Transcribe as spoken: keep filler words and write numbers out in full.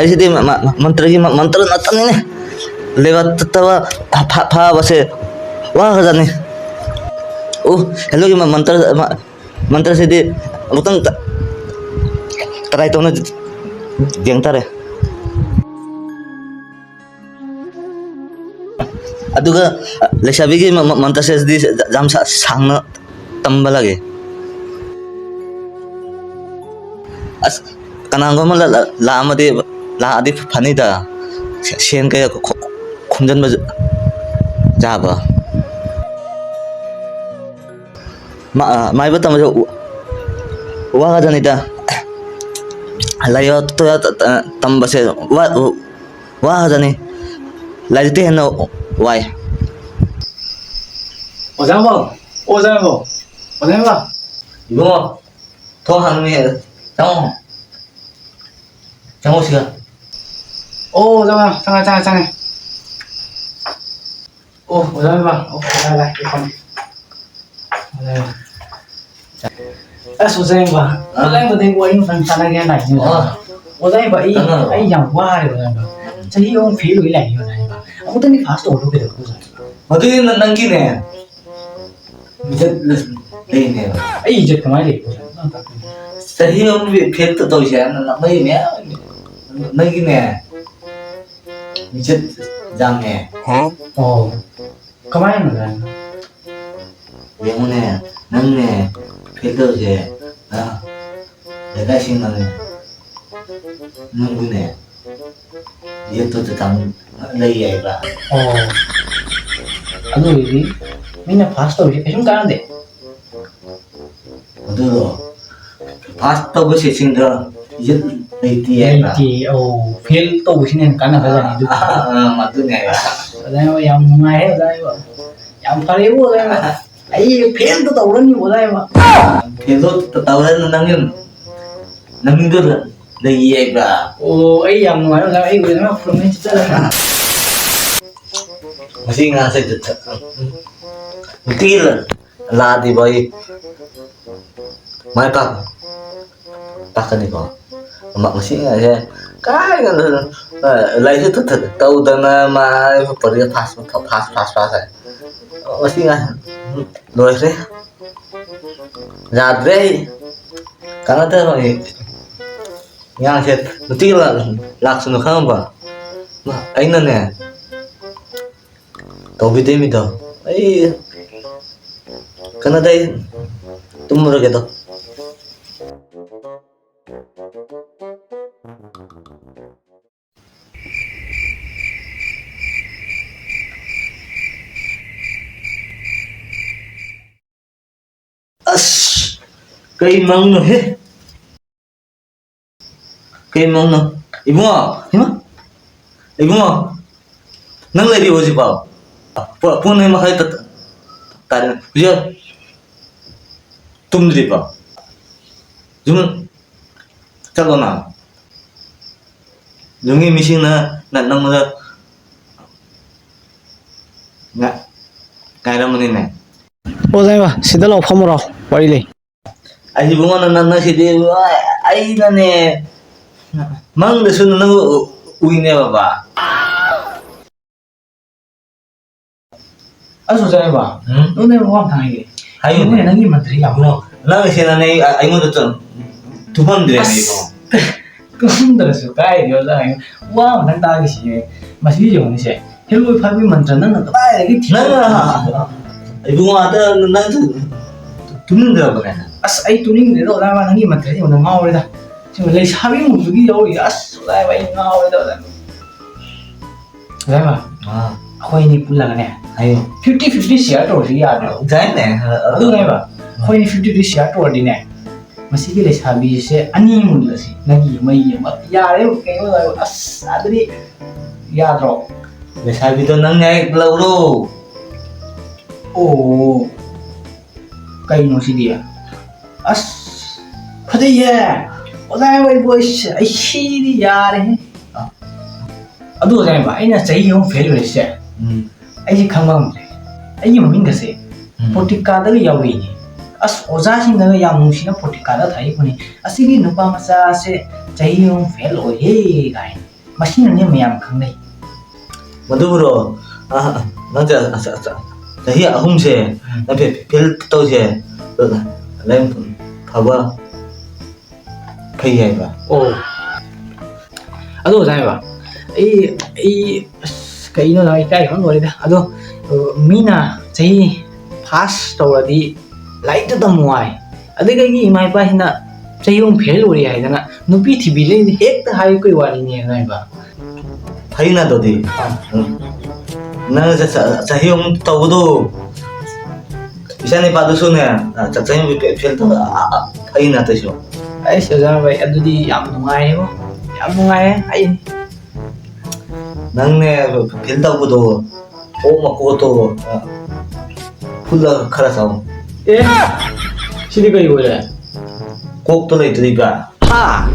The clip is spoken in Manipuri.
ꯑꯩꯁꯤꯗꯤ ꯃ-, ꯃ-, ꯃꯟꯇ꯭ꯔꯒꯤ ꯃ-, ꯃꯟꯇ꯭ꯔ ꯉꯥꯛꯇꯅꯤꯅꯦ꯫ ꯂꯩꯕꯥꯛ ꯇꯠꯇꯕ ꯐꯥ-, ꯐꯥ-, ꯐꯥꯕꯁꯦ ꯋꯥꯈ꯭ꯔꯖꯥꯠꯅꯤ꯫ ꯑꯣ, ꯍꯦꯜꯂꯣꯒꯤ ꯃ-, ꯃꯟꯇ꯭ꯔ, ꯃ-, ꯃꯟꯇ꯭ꯔꯁꯤꯗꯤ ꯑꯃꯨꯛꯇꯪ ꯇ-, try ꯇꯧꯅ ꯌꯦꯡ ꯇꯥꯔꯦ꯫ ꯑꯗꯨꯒ ꯂꯩꯁꯥꯕꯤꯒꯤ ꯃ-, ꯃ-, ꯃꯟꯇ꯭ꯔꯁꯦ ꯁꯤꯗꯤ ꯌꯥꯝ ꯁꯥ-, ꯁꯥꯡꯅ ꯇꯝꯕ ꯂꯥꯛꯑꯦ꯫ ꯑꯁ, ꯀꯅꯥꯒꯨꯝꯕ ꯂ-, ꯂ-, ꯂꯥꯛꯑꯝꯃꯗꯤ ꯂꯥꯛꯑꯗꯤ ꯐꯅꯤꯗ꯫ ꯁꯦ-, ꯁꯦꯟ ꯀꯌꯥ ꯈꯣ-, ꯈꯣ-, ꯈꯣꯝꯖꯤꯟꯕ ꯌꯥꯕ꯫ ꯃ-, ꯑ, ꯃꯥꯏꯕ ꯇꯝꯕꯁꯦ ꯋꯥ-, ꯋꯥꯒꯗꯅꯤꯗ꯫ ꯂꯥꯏꯔꯤꯛ ꯇ-, ꯇ-, ꯇꯝꯕꯁꯦ ꯋꯥ-, ꯋꯥꯒꯗꯅꯤ꯫ ꯂꯥꯏꯔꯤꯛꯇ ꯍꯦꯟꯅ ꯋꯥꯏ꯫ ꯑꯣꯖꯥꯕꯣ! ꯑꯣꯖꯥꯕꯣ! ꯑꯣꯖꯥꯕꯣ! ꯏꯕꯨꯡꯉꯣ, ꯊꯣꯡ ꯍꯥꯡꯉꯦ, ꯆꯪꯉꯣ꯫ ꯆꯪꯉꯣ ꯁꯤꯗ꯫ ꯑꯣ, ꯑꯣꯖꯥ, ꯆꯪꯉꯦ, ꯆꯪꯉꯦ, ꯆꯪꯉꯦ꯫ ꯑꯣ, ꯑꯣꯖꯥ ꯏꯕꯥ꯫ ꯑꯣ, ꯂꯥꯛꯑꯦ, ꯂꯥꯛꯑꯦ, ꯑꯩ ꯐꯝꯒꯦ꯫ ꯑꯣꯖꯥ ꯏꯕꯥ꯫ ꯑꯁ, ꯑꯣꯖꯥ ꯏꯕꯥ꯫ ꯑꯥ꯫ ꯑꯣꯖꯥ ꯏꯕꯥꯗꯤ ꯋꯥꯔꯤ ꯑꯃꯇꯪ ꯇꯥꯟꯅꯒꯦ ꯂꯥꯛꯏꯅꯦ, ꯑꯣꯖꯥ꯫ ꯑꯣ꯫ ꯑꯣꯖꯥ ꯏꯕꯥ, ꯑꯩ, ꯇꯥꯟꯅꯔꯣ꯫ ꯑꯩ ꯌꯥꯝ ꯋꯥꯔꯦ, ꯑꯣꯖꯥ ꯏꯕꯥ꯫ ꯎꯝ꯫ ꯆꯍꯤ ꯑꯍꯨꯝ ꯐꯦꯜ ꯑꯣꯏ ꯂꯥꯛꯏꯅꯦ, ꯑꯣꯖꯥ ꯏꯕꯥ꯫ ꯑꯃꯨꯛꯇꯪꯗꯤ ꯄꯥꯁ ꯇꯧꯍꯜꯂꯨ ꯀꯩꯗꯧꯔꯒꯦ, ꯑꯣꯖꯥ ꯏꯕꯥ? ꯃꯗꯨꯗꯤ ꯅ-, ꯅꯪꯒꯤꯅꯦ꯫ ꯏꯖꯠ ꯂꯩꯅꯦꯕ꯫ ꯑꯩ ꯏꯖꯠ ꯀꯃꯥꯏꯅ ꯂꯩ? ꯆꯍꯤ ꯑꯃꯒꯤ ꯐꯦꯜ ꯇꯧꯔꯤꯁꯦ ꯅꯪ ꯅꯣꯛꯅꯔꯤ ꯃꯌꯥꯝ ꯅꯪꯒꯤꯅꯦ ꯏꯖꯠ ꯌꯥꯝꯃꯦ꯫ ꯑꯣ, ꯀꯃꯥꯏꯅ ꯑꯣꯏꯖꯥꯠꯅꯣ? ꯌꯦꯡꯉꯨꯅꯦ, ꯅꯪꯅꯦ ꯐꯦꯜ ꯇꯧꯔꯤꯁꯦ, ꯑ, ꯂꯩꯀꯥꯏꯁꯤꯡꯅꯅꯦ ꯅꯪꯕꯨꯅꯦ ꯌꯦꯠꯇꯨꯗ ꯇꯝ ꯂꯩ ꯍꯥꯏꯕ꯫ ꯑꯣ꯫ ꯑꯗꯨ ꯑꯣꯏꯔꯗꯤ ꯃꯤꯅ ꯄꯥꯁ ꯇꯧꯔꯤꯁꯦ ꯀꯩꯁꯨꯝ ꯀꯥꯟꯅꯗꯦ꯫ ꯑꯗꯨꯗꯣ ꯄꯥꯁ ꯇꯧꯕ ꯁꯦꯠꯁꯤꯡꯗꯣ ꯏꯖꯠ ꯂꯩꯇꯦ ꯍꯥꯏꯕ꯫ ꯂꯩꯇꯦ꯫ ꯑꯧ, ꯐꯦꯜ ꯇꯧꯕꯁꯤꯅ ꯍꯦꯟꯅ ꯀꯥꯟꯅꯕꯖꯥꯠꯅꯤ ꯑꯗꯨꯗꯤ꯫ ꯑꯥ, ꯑꯥ, ꯑꯗꯨꯅꯦ ꯍꯥꯏꯕ꯫ ꯑꯣꯖꯥ ꯌꯥꯝ ꯅꯨꯡꯉꯥꯏꯔꯦ ꯑꯣꯖꯥ꯫ ꯌꯥꯝ ꯐꯔꯦꯕꯨ ꯑꯣꯖꯥ꯫ ꯑꯩ ꯐꯦꯜꯗꯣ ꯇꯧꯔꯅꯤ ꯑꯣꯖꯥ ꯏꯕ꯫ ꯐꯦꯜꯗꯣ ꯇ-, ꯇꯧꯔꯅꯤ ꯅꯪꯒꯤ ꯅꯃꯤꯡꯗꯣ ꯂꯩꯌꯦ ꯍꯥꯏꯕ꯭ꯔꯥ? ꯑꯣ, ꯑꯩ ꯌꯥꯝ ꯅꯨꯡꯉꯥꯏꯔꯦ ꯑꯣꯖꯥ꯫ ꯑꯩ ꯑꯣꯖꯥ ꯐꯨꯔꯝꯃꯤ ꯆꯠꯂꯒꯦ꯫ ꯃꯁꯤ ꯉꯥꯁꯦ ꯅꯨꯡꯇꯤꯒꯤ ꯂꯥꯛꯑꯗꯤꯕ ꯑꯩ ꯃꯥꯏ ꯄꯥꯛ-, ꯄꯥꯛꯀꯅꯤꯀꯣ꯫ ꯃꯁꯤ ꯉꯥꯏꯁꯦ ꯀꯥꯏꯗꯅꯣ ꯂꯥꯏꯔꯤꯛꯁꯨ ꯇꯧꯗꯅ ꯃꯥ ꯄꯔꯤꯈꯥ ꯐꯥꯁ ꯐꯥꯁ ꯐꯥꯁ ꯐꯥꯁ ꯍꯥꯏ꯫ ꯃꯁꯤ ꯉꯥꯏ ꯂꯣꯏꯈ꯭ꯔꯦ꯫ ꯌꯥꯗ꯭ꯔꯦ ꯑꯩ꯫ ꯀꯥꯟꯅꯗꯕ ꯑꯩ꯫ ꯉꯥꯡꯁꯦ ꯅꯨꯡꯇꯤꯒꯤ ꯂꯥꯛ-, ꯂꯥꯛꯁꯅꯨ ꯈꯪꯉꯕ? ꯑꯩꯅꯅꯦ ꯇꯧꯕꯤꯗꯦ ꯃꯤꯗꯣ꯫ ꯑꯩ ꯀꯥꯟꯅꯗꯦ ꯑꯩ ꯇꯨꯝꯃꯨꯔꯒꯦꯗꯣ꯫ ꯑꯁ! ꯀꯩ ꯃꯪꯅꯣꯍꯦ? ꯀꯩ ꯃꯪꯅꯣ? ꯏꯕꯨꯡꯉꯣ! ꯏꯃꯥ! ꯏꯕꯨꯡꯉꯣ! ꯅꯪ ꯂꯩꯔꯤꯕꯣ ꯍꯧꯖꯤꯛꯐꯥꯎ? ꯄꯨ-, ꯄꯨꯡ ꯑꯅꯤ ꯃꯈꯥꯏ ꯇ-, ꯇꯥꯔꯦ꯫ ꯍꯧꯖꯤꯛ ꯇꯨꯝꯗ꯭ꯔꯤꯕꯣ? ꯌꯨꯝ ꯆꯠꯂꯣ ꯅꯪ꯫ ꯌꯨꯝꯒꯤ ꯃꯤꯁꯤꯡꯅ ꯅ-, ꯅꯪꯉꯣꯟꯗ ꯉ-, ꯉꯥꯏꯔꯝꯕꯅꯤꯅꯦ꯫ ꯑꯣ, ꯌꯥꯏꯃ, ꯁꯤꯗ ꯂꯥꯛꯑꯣ, ꯐꯝꯃꯨꯔꯣ, ꯋꯥꯔꯤ ꯂꯩ꯫ ꯑꯩ ꯏꯕꯨꯡꯉꯣ, ꯅꯪ, ꯅꯪ ꯁꯤꯗꯤ, ꯑꯩꯅꯅꯦ, ꯃꯪꯗꯁꯨ ꯅꯪ ꯎ-, ꯎꯏꯅꯦ ꯕꯕꯥ꯫ ꯑꯁ, ꯑꯣꯖꯥ ꯏꯕꯣ, ꯎꯝ? ꯅꯉꯣꯟꯗ ꯋꯥ ꯑꯝꯇ ꯍꯥꯏꯒꯦ꯫ ꯍꯥꯏꯌꯨꯅꯦ꯫ ꯅꯪꯒꯤ ꯃꯟꯇ꯭ꯔꯤ ꯌꯥꯝꯕ꯭ꯔꯣ? ꯅꯪ ꯁꯤꯅꯅꯦ ꯑꯩ-, ꯑꯩꯉꯣꯟꯗ ꯆ-, ꯊꯨꯞꯐꯝꯗ꯭ꯔꯦꯅꯦ ꯑꯁ, ꯏꯕꯣ꯫ ꯇꯨꯝꯗ꯭ꯔꯁꯨ ꯀꯥꯏꯗꯦ ꯑꯣꯖꯥ, ꯍꯥꯏꯌꯨ꯫ ꯋꯥ ꯑꯝꯇꯪ ꯇꯥꯒꯦ ꯁꯤꯅꯦ꯫ ꯃꯁꯤ ꯌꯦꯡꯉꯨꯅꯦꯁꯦ꯫ ꯍꯦꯂꯣꯏ ꯐꯥꯕꯤ ꯃꯟꯇ꯭ꯔ ꯅꯪꯅ ꯀꯗꯥꯏꯗꯒꯤ ꯊꯤ-, ꯅꯪꯅ, ꯏꯕꯨꯡꯉꯣ, ꯑꯗ ꯅꯪꯁꯨ ꯇꯨꯝꯅꯤꯡꯗ꯭ꯔꯕꯅꯦ? ꯑꯁ, ꯑꯩ ꯇꯨꯝꯅꯤꯡꯗ꯭ꯔꯦꯗ ꯑꯣꯖꯥ, ꯅꯪꯒꯤ ꯃꯟꯇ꯭ꯔꯁꯤ ꯌꯦꯡꯉꯨꯅꯦ, ꯉꯥꯎꯔꯦꯗ꯫ ꯁꯤꯕꯨ ꯂꯩꯁꯥꯕꯤ ꯑꯃꯨꯛꯁꯨꯒꯤ ꯌꯥꯎꯔꯤ꯫ ꯑꯁ, ꯑꯣꯖꯥ, ꯑꯩ ꯉꯥꯎꯔꯦꯗ ꯑꯣꯖꯥ꯫ ꯑꯣꯖꯥ, ꯑꯥ꯫ ꯑꯩꯈꯣꯏ ꯑꯅꯤ ꯄꯨꯜꯂꯒꯅꯦ, ꯍꯥꯏꯌꯨ꯫ Fifty fifty share ꯇꯧꯔꯁꯤ ꯌꯥꯗ꯭ꯔꯣ? ꯌꯥꯏꯅꯦ꯫ ꯑꯗꯨꯅꯦꯕ, ꯑꯩꯈꯣꯏ ꯑꯅꯤ fifty fifty share ꯇꯧꯔꯗꯤꯅꯦ, ꯃꯁꯤꯒꯤ ꯂꯩꯁꯥꯕꯤꯁꯦ ꯑꯅꯤ ꯃꯨꯜꯂꯁꯤ, ꯅꯪꯒꯤ ꯑꯃ ꯑꯩꯒꯤ ꯑꯃ꯫ ꯌꯥꯔꯦ, ꯀꯩꯅꯣ, ꯑꯁ, ꯑꯗꯨꯗꯤ ꯌꯥꯗ꯭ꯔꯣ? ꯂꯩꯁꯥꯕꯤꯗꯣ ꯅꯪ ꯍꯦꯛ ꯂꯧꯔꯣ꯫ ꯑꯣ, ꯀꯩꯅꯣ ꯁꯤꯗꯤ? ꯑꯁ, ꯐꯖꯩꯌꯦ꯫ ꯑꯣꯖꯥ ꯍꯣꯏꯕꯨ ꯑꯩ ꯁꯤ-, ꯑꯩ ꯁꯤꯗꯤ ꯌꯥꯔꯦꯍꯦ꯫ ꯑꯗꯨ ꯑꯣꯖꯥ ꯍꯣꯏꯕ, ꯑꯩꯅ ꯆꯍꯤ ꯑꯍꯨꯝ ꯐꯦꯜ ꯑꯣꯏꯔꯤꯁꯦ, ꯎꯝ꯫ ꯑꯩꯁꯦ ꯈꯪꯕ ꯉꯝꯗ꯭ꯔꯦ꯫ ꯑꯩꯒꯤ ꯃꯃꯤꯡꯒꯁꯦ ꯎꯝ꯫ ꯄꯣꯔꯇꯤꯀꯥꯗꯒ ꯌꯥꯎꯔꯤꯅꯦ꯫ ꯑꯁ, ꯑꯣꯖꯥꯁꯤꯡꯅꯒ ꯌꯥꯝ ꯅꯨꯡꯁꯤꯅ ꯄ꯭ꯔꯣꯇꯤꯀꯥꯗ ꯊꯥꯔꯛꯄꯅꯤ, "ꯑꯁꯤꯒꯤ ꯅꯨꯄꯥ ꯃꯆꯥꯁꯦ ꯆꯍꯤ ꯑꯍꯨꯝ ꯐꯦꯜ ꯑꯣꯏꯍꯦ" ꯀꯥꯏꯅ꯫ ꯃꯁꯤꯅꯅꯦ ꯃꯌꯥꯝ ꯈꯪꯅꯩ꯫ ꯃꯗꯨꯕꯨꯔꯣ? ꯑ, ꯅꯪꯁꯦ, ꯑ, ꯑ, ꯑ, ꯆꯍꯤ ꯑꯍꯨꯝꯁꯦ ꯎꯝ꯫ ꯅꯪ ꯐꯦ-, ꯐꯦꯜ ꯇꯧꯁꯦ, ꯂꯥꯏꯔꯤꯛ ꯐꯕ ꯐꯩ ꯍꯥꯏꯕ꯫ ꯑꯣ꯫ ꯑꯗꯣ ꯑꯣꯖꯥ ꯍꯥꯏꯕ, ꯑꯩ, ꯑꯩ, ꯑꯁ, ꯀꯩꯅꯣ, ꯏꯀꯥꯏ ꯈꯪ ꯂꯣꯏꯔꯦꯗ꯫ ꯑꯗꯣ, ꯑ, ꯃꯤꯅ ꯆꯍꯤ ꯐꯥꯁ ꯇꯧꯔꯗꯤ ꯂꯥꯏꯔꯤꯛꯇ ꯇꯝꯃꯨ ꯍꯥꯏ꯫ ꯑꯗꯒꯤ ꯑꯩꯒꯤ ꯏꯃꯥ ꯏꯄꯥꯁꯤꯅ ꯆꯍꯤ ꯑꯍꯨꯝ ꯐꯦꯜ ꯑꯣꯏꯔꯦ ꯍꯥꯏꯗꯅ ꯅꯨꯄꯤ ꯊꯤꯕꯤꯔꯦ ꯍꯦꯛꯇ ꯍꯥꯏ ꯀꯩ ꯋꯥꯔꯤꯅꯦ ꯍꯥꯏꯕ꯫ ꯐꯩꯅ ꯑꯗꯨꯗꯤ꯫ ꯑꯥ꯫ ꯎꯝ꯫ ꯅꯪ ꯆ-, ꯆ-, ꯆꯍꯤ ꯑꯍꯨꯝ ꯇꯧꯕꯗꯣ, ꯏꯆꯥ ꯅꯤꯄꯥꯗꯨꯁꯨꯅꯦ, ꯑ, ꯆ-, ꯆꯍꯤ ꯑꯍꯨꯝ ꯐꯦ-, ꯐꯦꯜ ꯇꯧꯕ, ꯑ, ꯑ, ꯐꯩꯅ ꯑꯗꯨꯁꯨ꯫ ꯑꯩꯁ, ꯑꯣꯖꯥ ꯍꯣꯏ, ꯑꯗꯨꯗꯤ ꯌꯥꯝ ꯅꯨꯡꯉꯥꯏꯔꯦꯕꯣ꯫ ꯌꯥꯝ ꯅꯨꯡꯉꯥꯏꯔꯦ꯫ ꯑꯩ ꯅꯪꯅꯦ ꯐꯦꯜ ꯇꯧꯕꯗꯣ, ꯑꯣꯛ ꯃꯀꯣꯛꯇꯣ, ꯑ, ꯐꯨꯠꯂꯒ ꯈꯔ ꯆꯥꯎ꯫ ꯑꯦ, ꯁꯤꯗꯤ ꯀꯔꯤ ꯑꯣꯏꯔꯦ? ꯀꯣꯛꯇꯣ ꯂꯩꯇ꯭ꯔꯤꯕ꯭ꯔꯥ? ꯍꯥ?